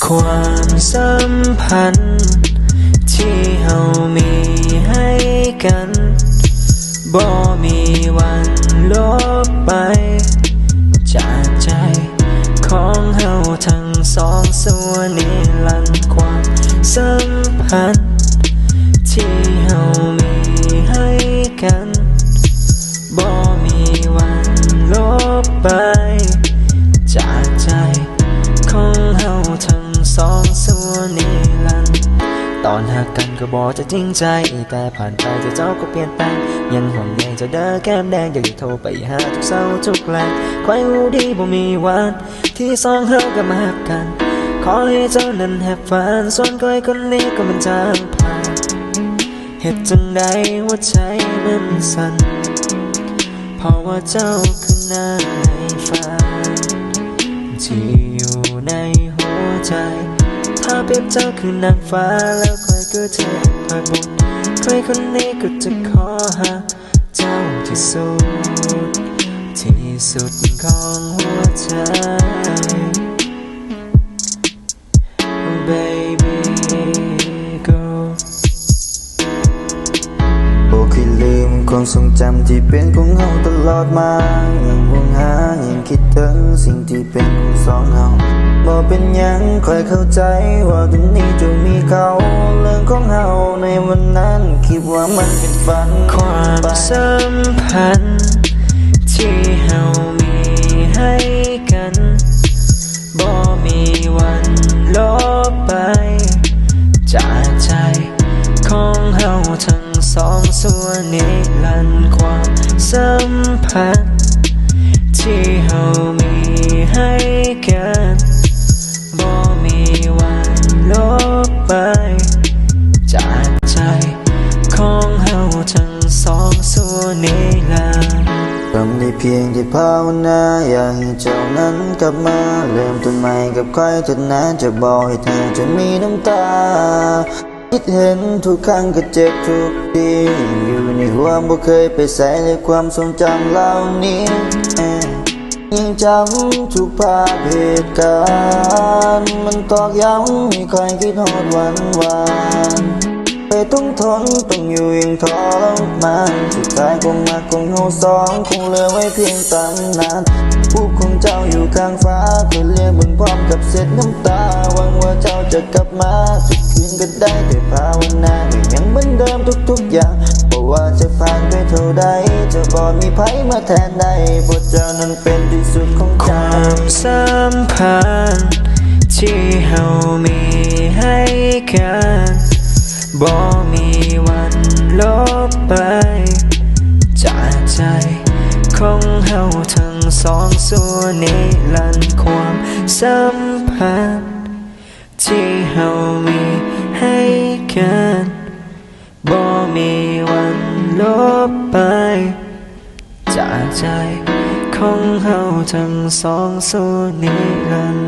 ຄວາມສຳພັນທີ່ເຮົາມີໃຫ້ກັນ ບໍ່ມີວັນລົບໄປຈາກໃຈຂອງເຮົາທັງສອງຊົ່ວນິລັນ. ຄວາມສຳພັນທີ່ເຮົາມີໃຫ້ກັນ ບໍ່ມີວັນລົບໄປຈາກໃຈຂອງເຮົາທັງສອງຊົ່ວນິລັນ. ຕອນຮັກກັນກໍບອກຈະຈິງໃຈ, ແຕ່ຜ່ານໄປເຈົ້າກໍປ່ຽນແປງ. ຍັງຫ່ວງໃຍເຈົ້າເດີແກ້ມແດງ, ຢາກຈະໂທໄປຫາທຸກເຊົ້າທຸກແລງ. ຂ້ອຍຮູ້ດີບໍ່ມີວັນທີ່ສອງເຮົາກັບມາຮັກກັນ. ຂໍໃຫ້ເຈົ້ານັ້ນຮັບຝັນ, ສ່ວນຂ້ອຍຄົນນີ້ກໍແມ່ນຈາກໄຜ. ເຮັດຈັ່ງໃດຫົວໃຈມັນສັ່ນ ເພາະວ່າເຈົ້າຄືນາງໃນຝັນທີ່ຢູ່ໃນຫົວໃຈ. ຖ້າປຽບເຈົ້າຄືນາງຟ້າ ແລ້ວຂ້ອຍກໍເທພະບຸນ. ຂ້ອຍຄົນນີ້ກໍຈະຂໍຮັກເຈົ້າທີ່ສຸດ ທີ່ສຸດຂອງຫົວໃຈ. Baby girl ບໍ່ເຄີຍລືມຄວາມຊົງຈຳທີ່ເປັນຂອງເຮົາຕະຫຼອດມາ. ຍັງຫວງຫາ, ຍັງຄິດເຖິງສິ່ງທີ່ເປັນຂອງສອງເຮົາ. ບໍ່ເປັນຫຍັງ, ຂ້ອຍເຂົ້າໃຈວ່າຕອນນີ້ເຈົ້າມີເຂົາ. ເລື່ອງຂອງເຮົາໃນວັນນັ້ນ ຄິດວ່າມັນເປັນຝັນ. ຄວາມສຳພັນທີ່ເຮົາມີໃຫ້ກັນ ບໍ່ມີວັນລົບໄປຈາກໃຈຂອງເຮົາທັງສອງຊົ່ວນິລັນ. ຄວາມສຳພັນທີ່ເຮົາມີໃຫ້ກັນ ບໍ່ມີວັນລົບໄປຈາກໃຈຂອງເຮົາທັງສອງຊົ່ວນິລັນ. ທຳໄດ້ພຽງແຕ່ພາວະນາ ຢາກໃຫ້ເຈົ້ານັ້ນກັບມາ ເລີ່ມຕົ້ນໃໝ່ກັບຂ້ອຍເຖິງນານ ຈະບໍ່ເຮັດໃຫ້ເຈົ້າມີນ້ຳຕາ. ຄິດເຫັນທຸກຄັ້ງກໍເຈັບທຸກທີ ຢູ່ໃນຫົວບໍ່ເຄີຍໄປໃສ ແລະ ຄວາມຊົງຈຳເຫຼົ່ານີ້ ຍັງຈຳທຸກພາບເຫດການ ມັນຕອກຢ້ຳໃຫ້ຂ້ອຍຄິດຮອດວັນວານ. ເຄີຍຕ້ອງທົນ ຕ້ອງຢູ່ຢ່າງທໍລະມານ ສຸດທ້າຍຄວາມຮັກຂອງເຮົາສອງ ຄົງເຫຼືອໄວ້ພຽງຕຳນານ. ຮູບຂອງເຈົ້າຢູ່ຂ້າງຟ້າ ຂ້ອຍລຽກເບິ່ງພ້ອມກັບເຊັດນ້ຳຕາ. ຫວັງວ່າເຈົ້າຈະກັບມາ ທຸກຄືນກໍໄດ້ແຕ່ພາວະນາ ໃຫ້ຍັງເໝືອນເດີມທຸກໆຢ່າງ. ບໍ່ວ່າຈະຜ່ານໄປເທົ່າໃດ ຈະບໍ່ມີໃຜມາແທນໄດ້ ເພາະເຈົ້ານັ້ນເປັນທີ່ສຸດຂອງໃຈ. ຄວາມສຳພັນທີ່ເຮົາມີໃຫ້ກັນ ບໍ່ມີວັນລົບໄປຈາກໃຈຂອງເຮົາທັງສອງຊົ່ວນິລັນ. ຄວາມສຳພັນທີ່ເຮົາມີໃຫ້ກັນ ບໍ່ມີວັນລົບໄປຈາກໃຈຂອງເຮົາທັງສອງຊົ່ວນິລັນ.